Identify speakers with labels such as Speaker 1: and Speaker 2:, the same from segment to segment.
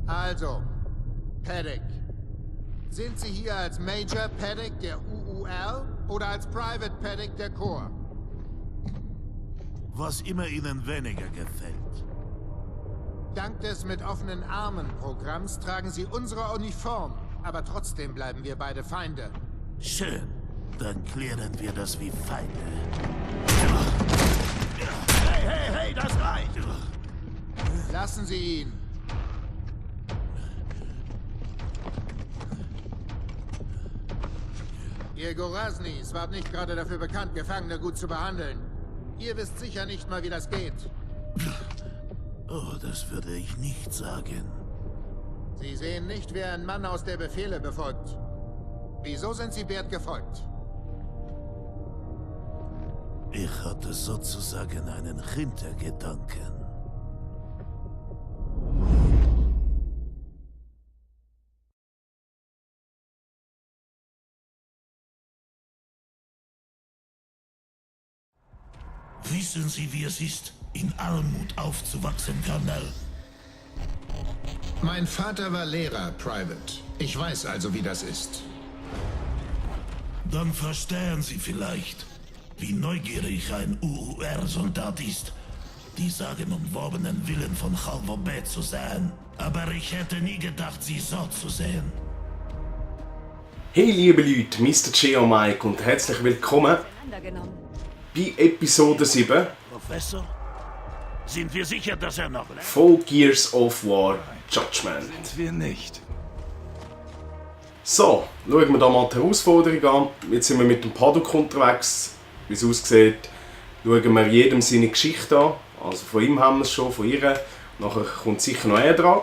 Speaker 1: Also, Paddock. Sind Sie hier als Major Paddock der UUR oder als Private Paddock der Corps?
Speaker 2: Was immer Ihnen weniger gefällt.
Speaker 1: Dank des mit offenen Armen Programms tragen Sie unsere Uniform, aber trotzdem bleiben wir beide Feinde.
Speaker 2: Schön. Dann klären wir das wie Feinde. Hey, das reicht!
Speaker 1: Lassen Sie ihn. Ihr Goraznis wart nicht gerade dafür bekannt, Gefangene gut zu behandeln. Ihr wisst sicher nicht mal, wie das geht.
Speaker 2: Oh, das würde ich nicht sagen.
Speaker 1: Sie sehen nicht wie ein Mann aus, der Befehle befolgt. Wieso sind Sie Bert gefolgt?
Speaker 2: Ich hatte sozusagen einen Hintergedanken. Wissen Sie, wie es ist, in Armut aufzuwachsen, Colonel?
Speaker 1: Mein Vater war Lehrer, Private. Ich weiß also, wie das ist.
Speaker 2: Dann verstehen Sie vielleicht, wie neugierig ein UUR-Soldat ist, die sagenumwobenen Willen von Halvo B zu sehen. Aber ich hätte nie gedacht, sie so zu sehen.
Speaker 3: Hey liebe Leute, Mr. Geo Mike und herzlich willkommen bei Episode 7
Speaker 2: Professor, sind wir sicher, dass er noch lebt?
Speaker 3: von Gears of War Judgment.
Speaker 4: Sind wir nicht.
Speaker 3: So, schauen wir da mal die Herausforderung an. Jetzt sind wir mit dem Paddock unterwegs. Wie es aussieht, schauen wir jedem seine Geschichte an. Also von ihm haben wir es schon, von ihr. Nachher kommt sicher noch er dran.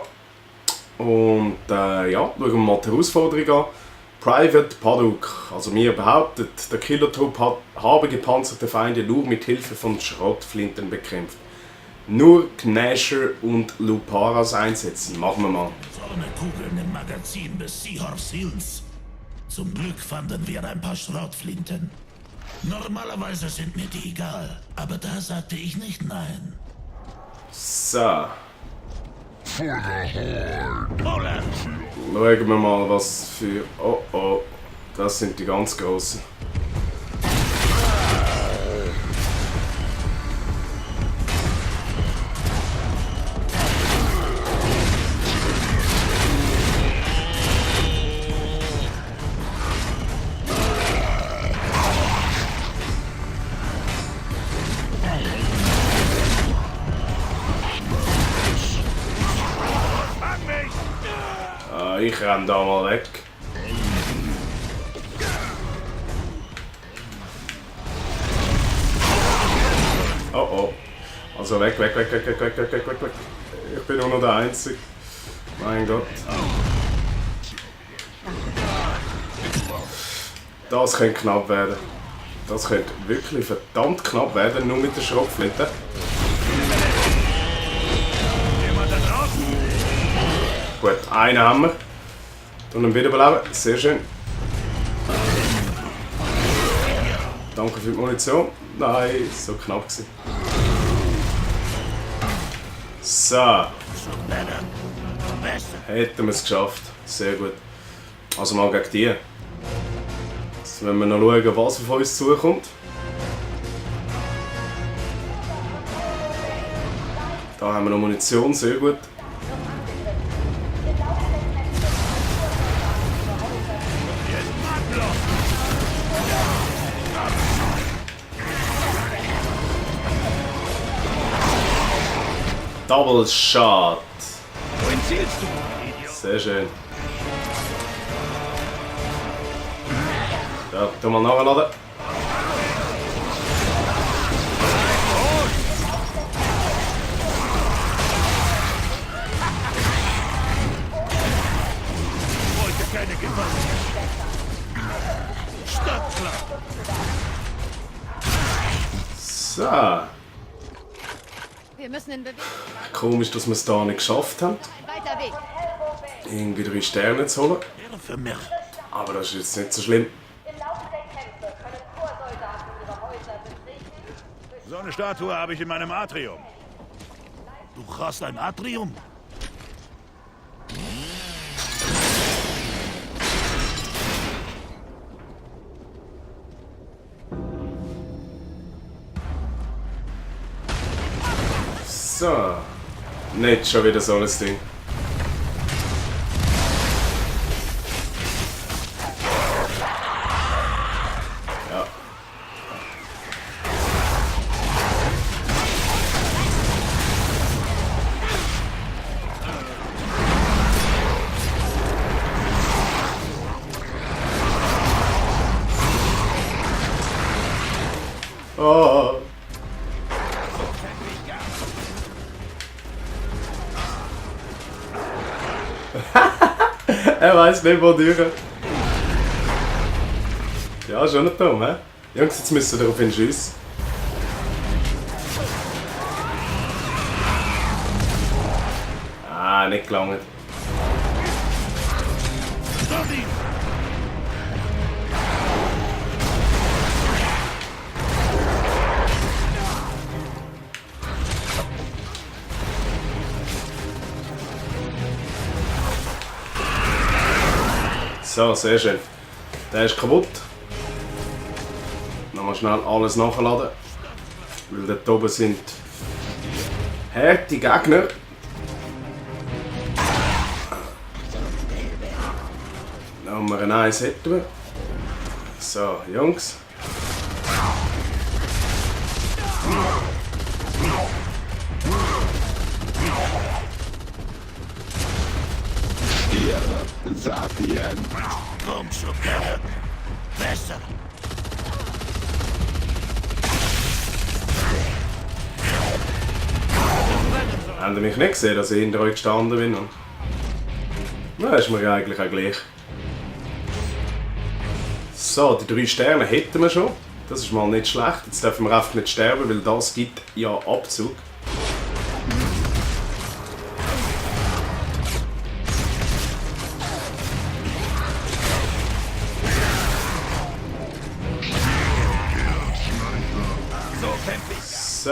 Speaker 3: Und ja, schauen wir mal die Herausforderung an. Private Paddock. Also mir behauptet, der Killer-Trupp habe gepanzerte Feinde nur mit Hilfe von Schrottflinten bekämpft. Nur Gnasher und Luparas einsetzen. Machen wir mal.
Speaker 2: Ohne Kugeln im Magazin bis Seahorse Hills. Zum Glück fanden wir ein paar Schrottflinten. Normalerweise sind mir die egal, aber da sagte ich nicht nein.
Speaker 3: So.
Speaker 2: Poland!
Speaker 3: Schauen wir mal, was für... Oh, das sind die ganz grossen. Ich renn da mal weg. Oh. Also weg. Ich bin nur noch der Einzige. Mein Gott. Das könnte knapp werden. Das könnte wirklich verdammt knapp werden, nur mit der Schrotflinte. Gut, einen haben wir. Und ihn wiederbeleben. Sehr schön. Danke für die Munition. Nein, so knapp gewesen. So. Hätten wir es geschafft. Sehr gut. Also mal gegen die. Jetzt wollen wir noch schauen, was auf uns zukommt. Da haben wir noch Munition. Sehr gut. Double Shot.
Speaker 2: Wohin zielst du, Idiot?
Speaker 3: Sehr schön. Ja, tu mal nachladen.
Speaker 2: Wollte keine Gefangenen. Stadtklar.
Speaker 3: So.
Speaker 5: Wir müssen in Bewegung.
Speaker 3: Komisch, dass wir es da nicht geschafft haben,
Speaker 5: Ein weiter Weg.
Speaker 3: irgendwie 3 Sterne zu holen.
Speaker 2: Für mich.
Speaker 3: Aber das ist jetzt nicht so schlimm.
Speaker 6: Im Laufe der Kämpfe können Chorsoldaten ihre Häuser betreten.
Speaker 4: So eine Statue habe ich in meinem Atrium.
Speaker 2: Du hast ein Atrium?
Speaker 3: So. Nicht schon wieder so ein Ding. Ja. Oh. Er weiß nicht, wo durch. Ja, schon nicht dumm, hä? Jungs, jetzt müssen wir auf ihn schiessen. Ah, nicht gelangt. So, sehr schön. Der ist kaputt. Nochmal schnell alles nachladen. Weil dort oben sind harte Gegner. Nummer 1 hätten wir. So, Jungs.
Speaker 2: Komm schon, Kerl. Besser.
Speaker 3: Habt ihr mich nicht gesehen, dass ich hinter euch gestanden bin? Na, ist mir ja eigentlich auch gleich. So, die 3 Sterne hätten wir schon. Das ist mal nicht schlecht. Jetzt dürfen wir einfach nicht sterben, weil das gibt ja Abzug. So.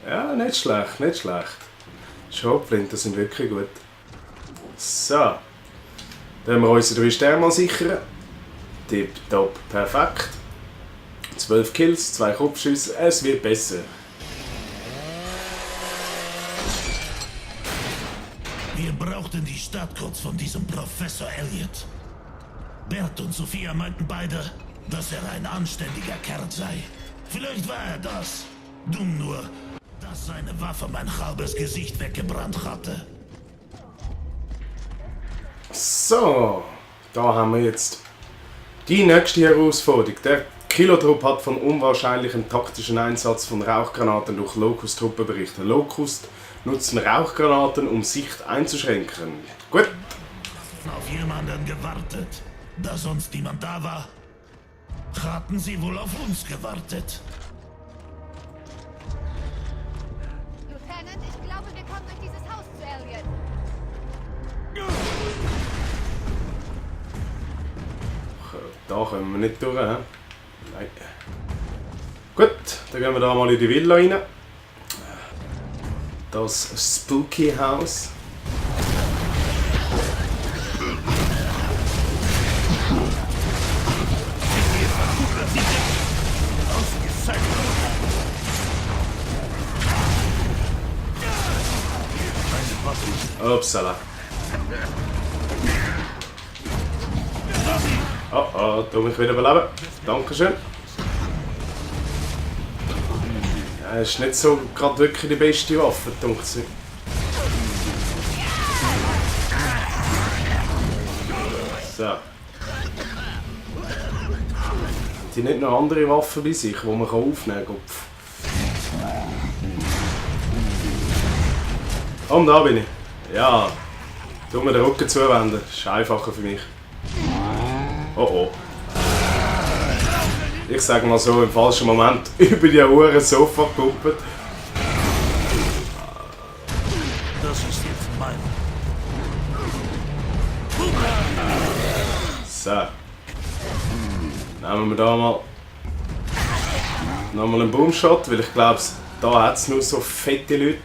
Speaker 3: Ja, nicht schlecht, nicht schlecht. Schrotflinten sind wirklich gut. So. Dann haben wir unsere 3 Sterne mal sichern. Tipptopp, perfekt. 12 Kills, 2 Kopfschüsse, es wird besser.
Speaker 2: Wir brauchten die Startcodes von diesem Professor Elliot. Bert und Sophia meinten beide, dass er ein anständiger Kerl sei. Vielleicht war er das. Dumm nur, dass seine Waffe mein halbes Gesicht weggebrannt hatte.
Speaker 3: So, da haben wir jetzt die nächste Herausforderung. Der Kilotrupp hat von unwahrscheinlichem taktischen Einsatz von Rauchgranaten durch Locust-Truppen berichtet. Locust nutzen Rauchgranaten, um Sicht einzuschränken. Gut.
Speaker 2: Auf jemanden gewartet, da sonst niemand da war. Hatten sie wohl auf uns gewartet.
Speaker 5: Lieutenant, ich glaube, wir kommen durch dieses Haus zu Elliot.
Speaker 3: Da kommen wir nicht durch. He? Nein. Gut, dann gehen wir da mal in die Villa rein. Das Spooky House. Upsala. Oh oh, tu mich wieder beleben. Dankeschön. Ja, ist nicht so gerade wirklich die beste Waffe, denke ich. So. Haben die nicht noch andere Waffen bei sich, die man aufnehmen kann? Und da bin ich. Ja. Tu mir den Rücken zuwenden. Das ist einfacher für mich. Oh oh. Ich sage mal so, im falschen Moment über die Uhr Sofa gekuppelt.
Speaker 2: Das ist jetzt mein.
Speaker 3: So. Nehmen wir da mal nochmal einen Boomshot, weil ich glaube, da hat es nur so fette Leute.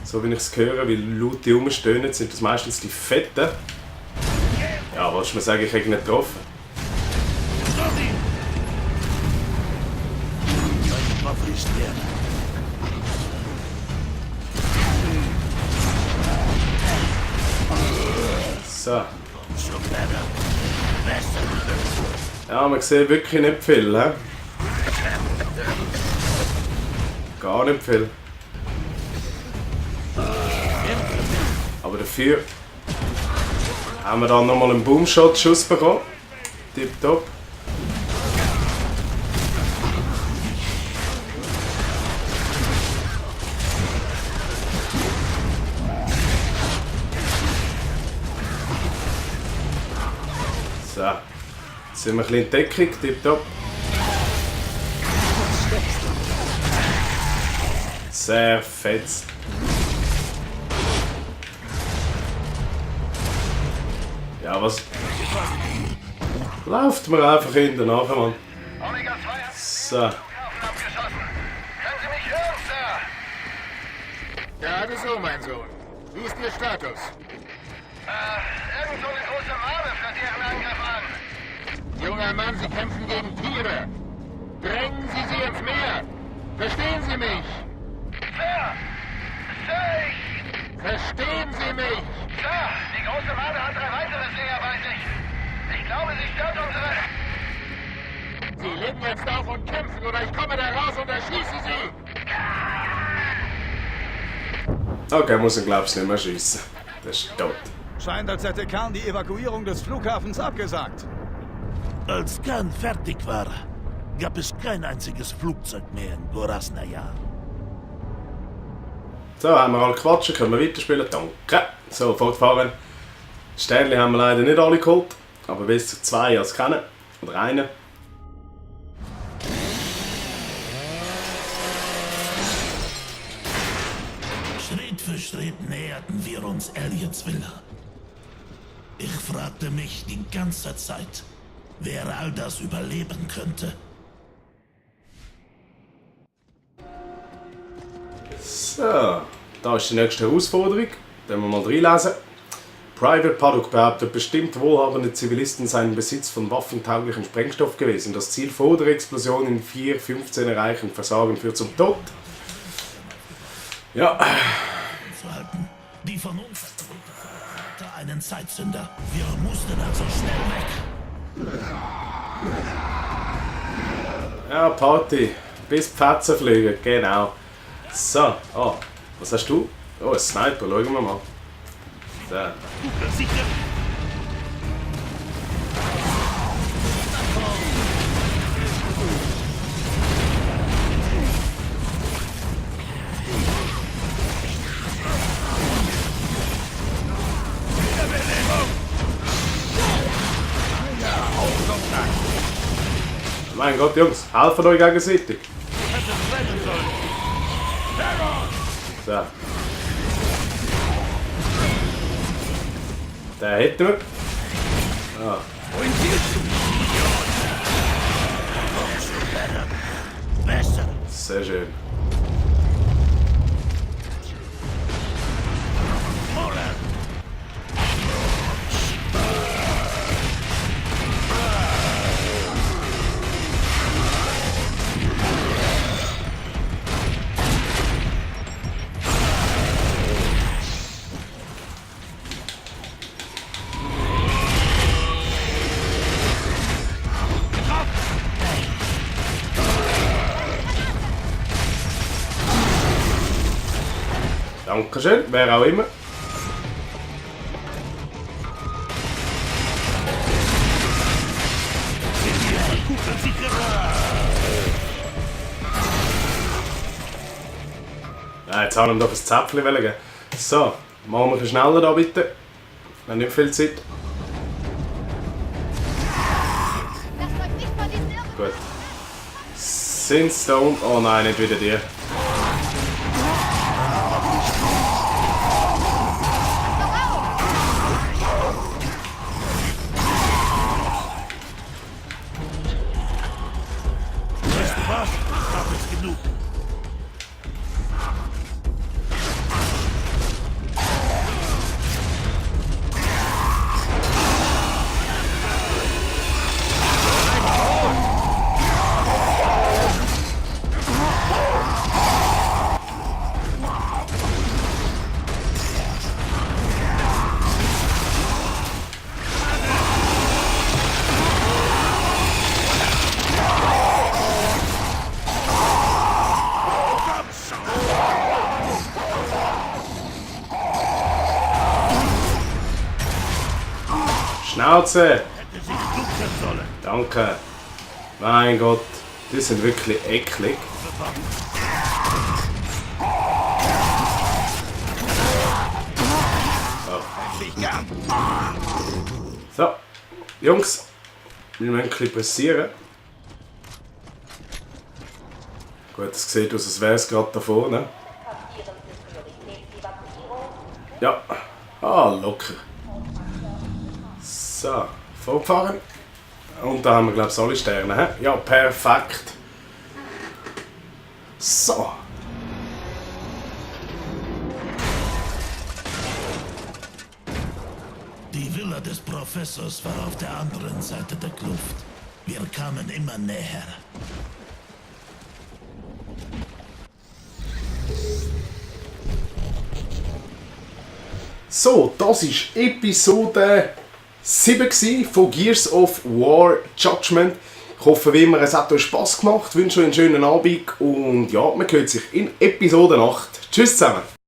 Speaker 3: So wie ich es höre, weil Leute rumstöhnen, sind das meistens die Fetten. Ja, willst du mir sagen, ich habe ihn nicht getroffen?
Speaker 2: Meine Waffe ist leer.
Speaker 3: So. Ja, man sieht wirklich nicht viel, he? Gar nicht viel. Aber dafür haben wir dann nochmal einen Boomshot-Schuss bekommen. Tipptopp. So, jetzt sind wir ein bisschen in Deckung, tipptopp. Sehr fetz. Ja, was? Lauft mir einfach hinten nachher, Mann.
Speaker 4: Omega 2 hat
Speaker 3: So.
Speaker 4: den Flughafen abgeschossen. Können Sie mich hören, Sir?
Speaker 1: Gerade so, mein Sohn. Wie ist Ihr Status?
Speaker 4: Irgend so eine große Marbe führt Ihren Angriff an.
Speaker 1: Junger Mann, Sie kämpfen gegen Tiere. Drängen Sie sie ins Meer. Verstehen Sie mich?
Speaker 4: Sir! Sir,
Speaker 1: Verstehen Sie mich?
Speaker 4: Sir, die große Marbe hat 3 weitere Seher bei sich. Ich glaube, sie stört unsere...
Speaker 1: Sie legen jetzt auf und kämpfen oder ich komme da raus und erschieße Sie.
Speaker 3: Okay, muss ihn glaubst nicht mehr schiessen. Der ist tot.
Speaker 7: Scheint, als hätte Khan die Evakuierung des Flughafens abgesagt.
Speaker 2: Als Khan fertig war, gab es kein einziges Flugzeug mehr in Gorasnaya.
Speaker 3: So, haben wir alle quatschen, können wir weiterspielen. Danke. So, fortfahren. Sternchen haben wir leider nicht alle geholt, aber besser 2 als kennen. Oder einen.
Speaker 2: Schritt für Schritt näherten wir uns Elliots Villa. Ich fragte mich die ganze Zeit, wer all das überleben könnte.
Speaker 3: So, da ist die nächste Herausforderung. Da wir mal reinlesen. Private Paddock behauptet, bestimmt wohlhabende Zivilisten seien im Besitz von waffentauglichem Sprengstoff gewesen. Das Ziel vor der Explosion in 4:15 erreichen. Versagen führt zum Tod. Ja.
Speaker 2: Zu halten. Die von uns hatte einen Zeitzünder. Wir mussten also schnell weg.
Speaker 3: Ja, Party. Bis die Fetzen fliegen, genau. So, was hast du? Oh, ein Sniper, schauen wir mal. So.
Speaker 2: Sicher.
Speaker 3: Mein Gott, Jungs, helfen euch gegenseitig. So. Den hätten wir. Ah.
Speaker 2: Besser.
Speaker 3: Sehr schön. Dankeschön, wer auch immer. Ja, jetzt haben wir doch ein Zäpfchen geben. So, machen wir ein bisschen schneller da bitte. Wir haben nicht viel Zeit.
Speaker 5: Lasst euch nicht von diesen Irren.
Speaker 3: Gut. Sind's da unten? Oh nein, nicht wieder die.
Speaker 2: Weißt du was? Ich hab jetzt genug.
Speaker 3: Schnauze!
Speaker 2: Hätte sich ducken sollen.
Speaker 3: Danke. Mein Gott, die sind wirklich eklig. So, Jungs, wir müssen ein bisschen pressieren. Gut, es sieht aus, als wäre es gerade da vorne.
Speaker 6: Passieren Sie Prioritätsevakuierung.
Speaker 3: Ja, locker. So, fortfahren. Und da haben wir, glaube ich, alle Sterne. He? Ja, perfekt. So.
Speaker 2: Die Villa des Professors war auf der anderen Seite der Kluft. Wir kamen immer näher.
Speaker 3: So, das war Episode 7 von Gears of War Judgment. Ich hoffe, wie immer, es hat euch Spass gemacht. Ich wünsche euch einen schönen Abend und ja, man hört sich in Episode 8. Tschüss zusammen.